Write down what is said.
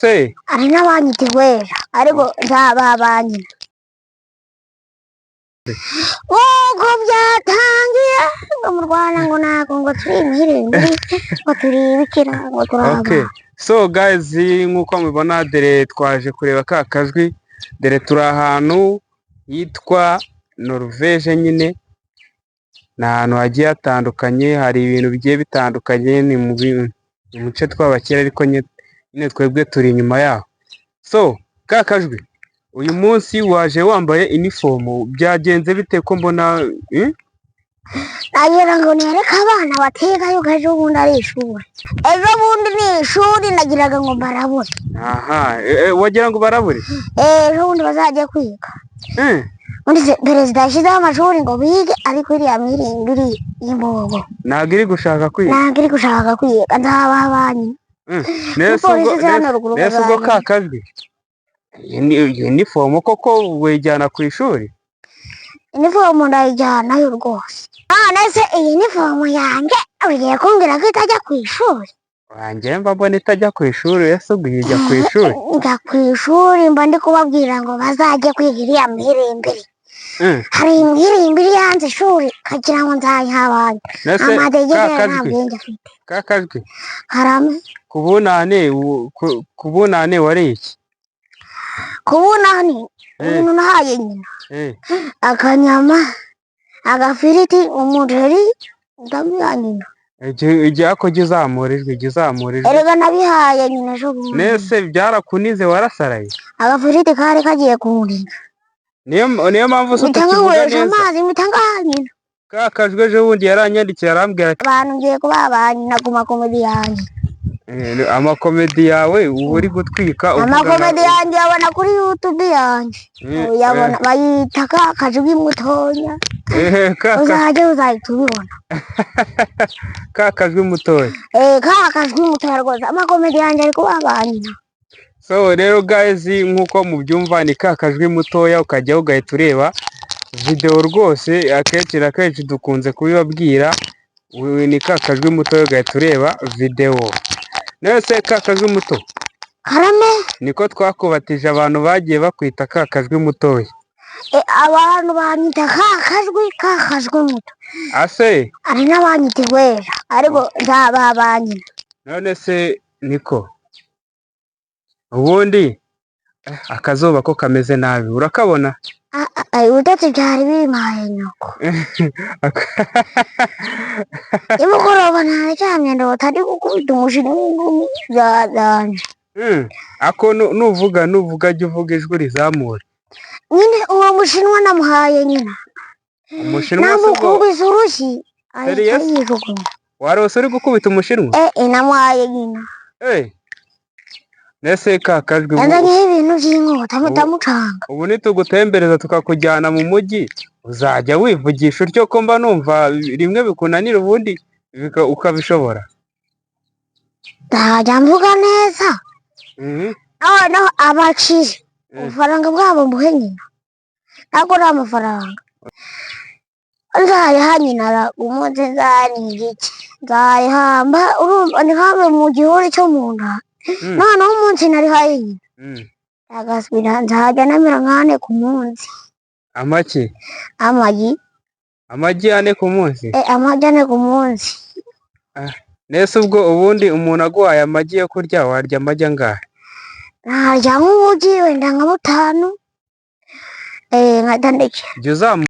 Se Hari n'abanyita Igweja, ariko nzabaha ba nyina. Nk'uko byatangiye ngo mu Rwanda, ngo ntabwo ngo turi imihirimbiri, ngo turi ibikira, ngo turi Okay. aba. So guys, nk'uko mubibona, dore twaje kureba ka kajwi. Dore turi ahantu hitwa Norvège nyine, ni ahantu hagiye hatandukanye, hari ibintu bigiye bitandukanye, ni mu duce tw'abakire, ariko nyine twebwe turi inyuma yaho. So ka kajwi, uyu munsi waje wambaye inifomu, byagenze bite ko mbona, eh? Nagira ngo nereke abana batiga yuko ejo bundi ari ishuri. Ejo bundi ni ishuri, nagiraga ngo mbarabure. Aha, wagira ngo barabure? Ejo bundi bazajya kwiga. Ubundi se perezida yashyizeho amashuri ngo bige, ariko iriya mihirimbiri y'imbobo Ntabwo iri gushaka kwiga. Ntabwo iri gushaka kwiga, nzabaha ba nyina. Nese ubwo Umupolisi hano ruguru nese ubwo bazajya. Ka kajwi, iyi uniform koko wayijyana ku ishuri? Inifomu ndayijyanayo rwose. None se iyi nifomu yanjye ugiye kumbwira ko itajya ku ishuri? Wanjye mba mbona itajya ku ishuri. Ese ubwo ijya ku ishuri? Njya ku ishuri, mba ndi kubabwira ngo bazajye kwiga iriya mihirimbiri. Hari imihirimbiri yanze ishuri, kagira ngo nzayiha abantu. Nese ka Amadegede nta kajwi, bwenge afite. ka kajwi, Karame. ku bunane ku bunane wariye iki? Ku bunani, ibintu nahaye nyina, akanyama, agafiriti, umuceri, ndabiha nyina. Igihe ako jya uzamura ijwi, jya uzamura ijwi. Erega nabihaye nyina ejo bundi. Nese byarakunize, warasaraye? Agafiriti kari kagiye kuniga. Niyo mpamvu se Mpita utakivuga nkanywesha neza? amazi, mpita ngaha nyina. Ka kajwi ejo bundi yaranyandikiye, arambwira ati Abantu ngiye kubaha ba nyina ku makomedi yanjye. Amakomedi yawe uba uri gutwika uvuga Amakomedi yanjye uyabona kuri YouTube yanjye. Uyabona, bayita ka kajwi mutonya. Uzajya uzahita ubibona. Ka kajwi mutoya. Ka kajwi mutoya rwose, amakomedi yanjye ari kubaha ba nyina. So rero guys, nk'uko mubyumva, ni ka kajwi mutoya, ukajyaho ugahita ureba video rwose. Akenshi na kenshi dukunze kubibabwira, ni ka kajwi mutoya, ugahita ureba video. Nese ka kajwi muto, Karame. niko twakubatije, abantu bagiye bakwita ka kajwi mutoya. Abantu banyita ka kajwi, ka kajwi muto. Ase Hari n'abanyita Igweja, ariko nzabaha ba nyina. None se niko ubundi, akazuba ko kameze nabi, urakabona? Ah, ah, ibitotsi byari bimpaye nyoko. Nimugoroba ntaryamye, ndota ari gukubita umushini w'ingumi byaganje. Ako nuvuga jya uvuga ijwi rizamura. Nyine uwo mushinwa namuhaye nyina. Umushinwa se ubwo? Namukubise urushyi ahita Serious? yijugunya. Warose uri gukubita umushinwa? Namuhaye nyina. Nese ka kajwi, ubu Yazanyeho ibintu by'inkota, ndamucanga. Ubu nitugutembereza tukakujyana mu mujyi, uzajya wivugisha utyo, ko mba numva rimwe bikunanira, ubundi ukabishobora? Nzajya mvuga neza. Noneho abakire, ubufaranga bwabo mbuhe nyina. Ntabwo ari amafaranga nzayaha nyina ra, umunsi nzaniga iki, nzayihamba, urumva ntihambe mu gihuru cyo mu nda. Noneho umunsi narihaye nyina, agasubira, nzajya namira nk'ane ku munsi. Amaki? Amagi. Amagi 4 ku munsi? Amagi 4 ku munsi. Nese ubwo ubundi umuntu aguhaye amagi yo kurya, warya amagi angahe? Narya nk'ubugi wenda nka butanu, nkahita ndekera. Jya uzamu